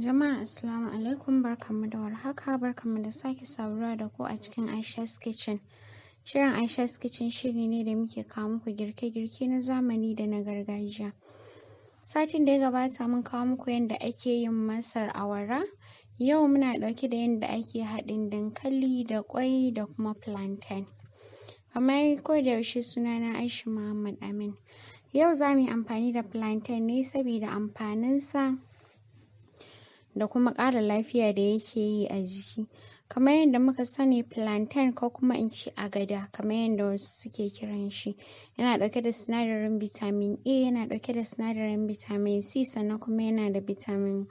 Jama'a assalamu alaikum, barkanmu da warhaka, barkanmu da sake saduwa da ku a cikin Aisha's Kitchen. Shirin Aisha's Kitchen shiri ne da muke kawo muku girke-girke na zamani da na gargajiya. Satin da ya gabata mun kawo muku yadda ake yin masar awara. Yau muna ɗauke da yadda ake haɗin dankali da ƙwai da kuma plantain. Kamar ko da yaushe, sunana Aisha Muhammad Amin. Yau za mu yi amfani da plantain ne saboda amfaninsa da kuma ƙara lafiya da yake yi a jiki. Kamar yadda muka sani, plantain, ko kuma in ce agada kamar yadda wasu suke kiran shi, yana ɗauke da sinadarin vitamin A, yana ɗauke da sinadarin vitamin C, sannan kuma yana da vitamin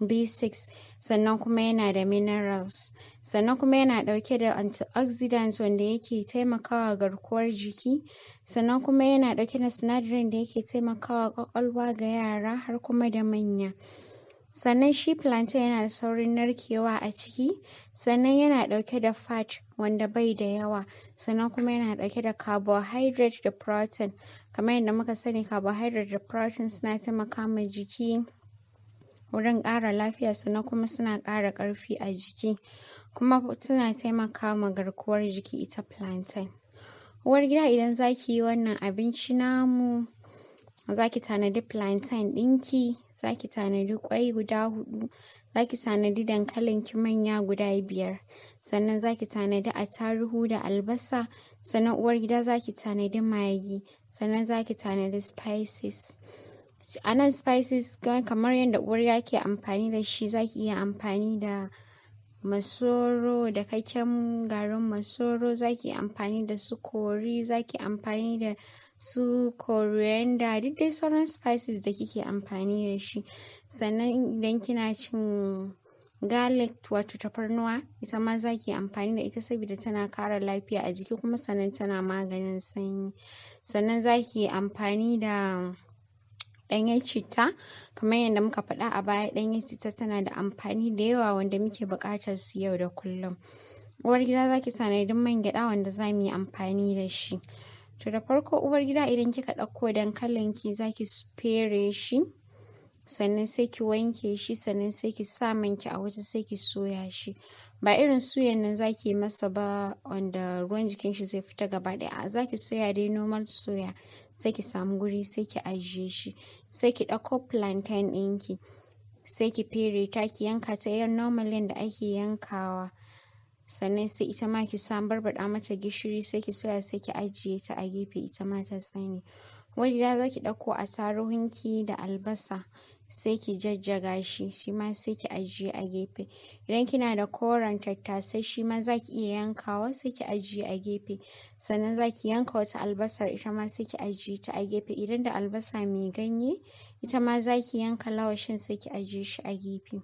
B6, sannan kuma yana da minerals, sannan kuma yana ɗauke da antioxidants wanda yake taimakawa garkuwar jiki, sannan kuma yana ɗauke da sinadarin da yake taimakawa ƙwaƙwalwa ga yara har kuma da manya. Sannan shi plantain yana da saurin narkewa a ciki, sannan yana ɗauke da fat wanda bai da yawa, sannan kuma yana ɗauke da carbohydrate da protein. Kamar yadda muka sani, carbohydrate da protein suna taimaka ma jiki wurin ƙara lafiya, sannan kuma suna ƙara ƙarfi a jiki, kuma suna taimaka ma garkuwar jiki ita plantain. Uwar gida, idan zaki yi wannan abinci namu, zaki tanadi plantain ɗinki, zaki tanadi ƙwai guda huɗu, zaki tanadi dankalin ki manya guda 5, sannan zaki tanadi attaruhu da albasa, sannan uwar gida zaki tanadi Maggi, sannan zaki tanadi spices. A nan spices, kamar yadda uwar gida ke amfani da shi, zaki iya amfani da masoro, dakakken garin masoro, zaki iya amfani da su curry, zaki amfani da su coriander, duk dai sauran spices da kike amfani da shi. Sannan idan kina cin garlic, wato tafarnuwa, ita ma zaki yi amfani da ita saboda tana kara lafiya a jiki, kuma sannan tana maganin sanyi. Sannan zaki yi amfani da ɗanyen citta. Kamar yadda muka faɗa a baya, ɗanyen citta tana da amfani da yawa wanda muke buƙatar su yau da kullum. Uwar gida, zaki tanadi man gyaɗa wanda zamu yi amfani da shi. To, da farko uwar gida, idan kika ɗauko dankalin ki, zaki fere shi, sannan sai ki wanke shi, sannan sai ki sa man ki a wuta, sai ki soya shi. Ba irin suyan nan zaki yi masa ba wanda ruwan jikin shi zai fita gaba ɗaya, a'a, zaki soya dai normal soya, sai ki samu guri sai ki ajiye shi. Sai ki ɗauko plantain ɗinki, sai ki fere ta, ki yanka ta yan normal yanda ake yankawa, sannan sai ita ma ki sa barbaɗa mata gishiri, sai ki soya, sai ki ajiye ta a gefe ita ma ta tsane. Uwar gida, zaki ɗauko attaruhunki da albasa, sai ki jajjaga shi, shima sai ki ajiye a gefe. Idan kina da koren tattasai, shima zaki iya yankawa, sai ki ajiye a gefe. Sannan zaki yanka wata albasar, ita ma sai ki ajiye ta a gefe. Idan da albasa mai ganye, ita ma zaki yanka lawashin, sai ki ajiye shi a gefe.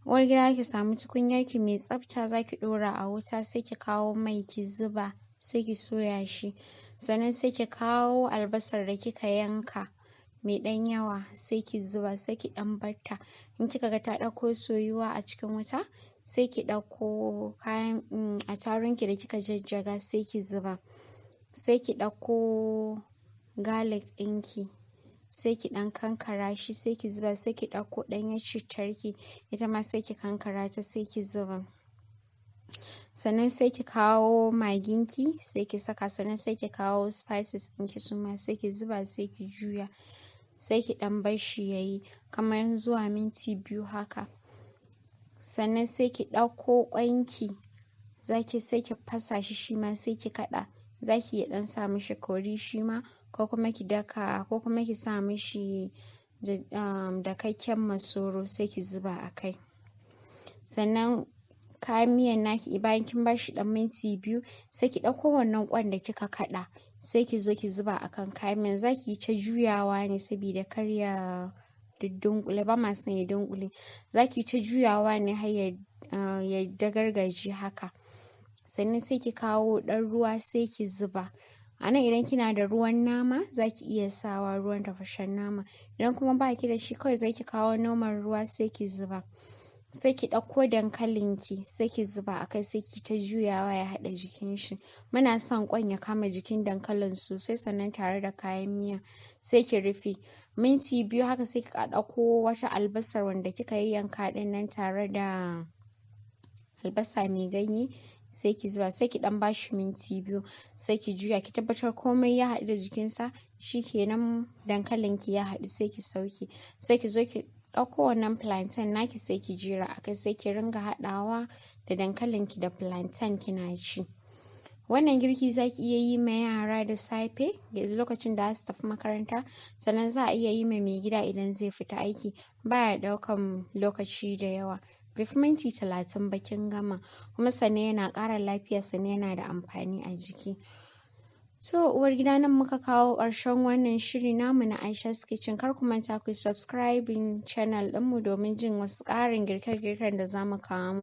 Uwar gida, ki samu tukunyar ki mai tsafta, zaki ɗora a wuta, sai ki kawo mai ki zuba, sai ki soya shi. Sannan sai ki kawo albasar da kika yanka mai ɗan yawa, sai ki zuba, sai ki ɗan barta. In kika ga ta ɗauko soyuwa a cikin wuta, sai ki ɗauko kayan attaruhunki da kika jajjaga, sai ki zuba. Sai ki ɗauko garlic ɗinki, sai ki ɗan kankara shi, sai ki zuba. Sai ki ɗauko ɗanyen cittarki, ita ma sai ki kankara ta, sai ki zuba. Sannan sai ki kawo Magginki, sai ki saka. Sannan sai ki kawo spices ɗinki, suma sai ki zuba, sai ki juya, sai ki ɗan bar shi yayi kamar zuwa minti 2 haka. Sannan sai ki ɗauko ƙwanki, zaki sai ki fasa shi, shima sai ki kaɗa. Zaki iya ɗan sa mishi curry shima, ko kuma ki daka, ko kuma ki sa mishi dakakken masoro, sai ki zuba a kai. Sannan kayan miyan naki, bayan kin bashi ɗan minti 2, sai ki ɗauko wannan ƙwan da kika kaɗa, sai ki zo ki zuba a kan kayan miyan. Zaki yi ta juyawa ne sabida kar ya duddunƙule, ba ma son ya dunƙule. Zaki yi ta juyawa ne har ya dagargaje haka. Sannan sai ki kawo ɗan ruwa, sai ki zuba. A nan idan kina da ruwan nama, zaki iya sawa ruwan tafasasshen nama. Idan kuma baki da shi, kawai zaki kawo normal ruwa, sai ki zuba. Sai ki ɗauko dankalin ki, sai ki zuba a kai, sai ki ta juyawa ya haɗa jikin shi. Muna son ƙwan ya kama jikin dankalin sosai, sannan tare da kayan miya. Sai ki rufe minti 2 haka, sai ki ɗauko wata albasar wanda kika yayyanka ɗin nan tare da albasa mai ganye, sai ki zuba, sai ki ɗan bashi minti 2, sai ki juya, ki tabbatar komai ya haɗu da jikinsa. Shikenan, dankalin ki ya haɗu, sai ki sauke. Sai ki zo ki ɗauko wannan plantain naki, sai ki jera a kai, sai ki ringa haɗawa da dankalin ki da plantain kina ci. Wannan girki za ki iya yi ma yara da safe lokacin da za su tafi makaranta, sannan za a iya yi ma mai gida idan zai fita aiki. Baya ɗaukan lokaci da yawa, bai fi minti 30 ba kin gama, kuma sannan yana ƙara lafiya, sannan yana da amfani a jiki. To uwar gida, nan muka kawo ƙarshen wannan shiri namu na Aisha's Kitchen. Kar ku manta ku yi subscribing channel ɗinmu domin jin wasu ƙarin girke-girken da za mu kawo.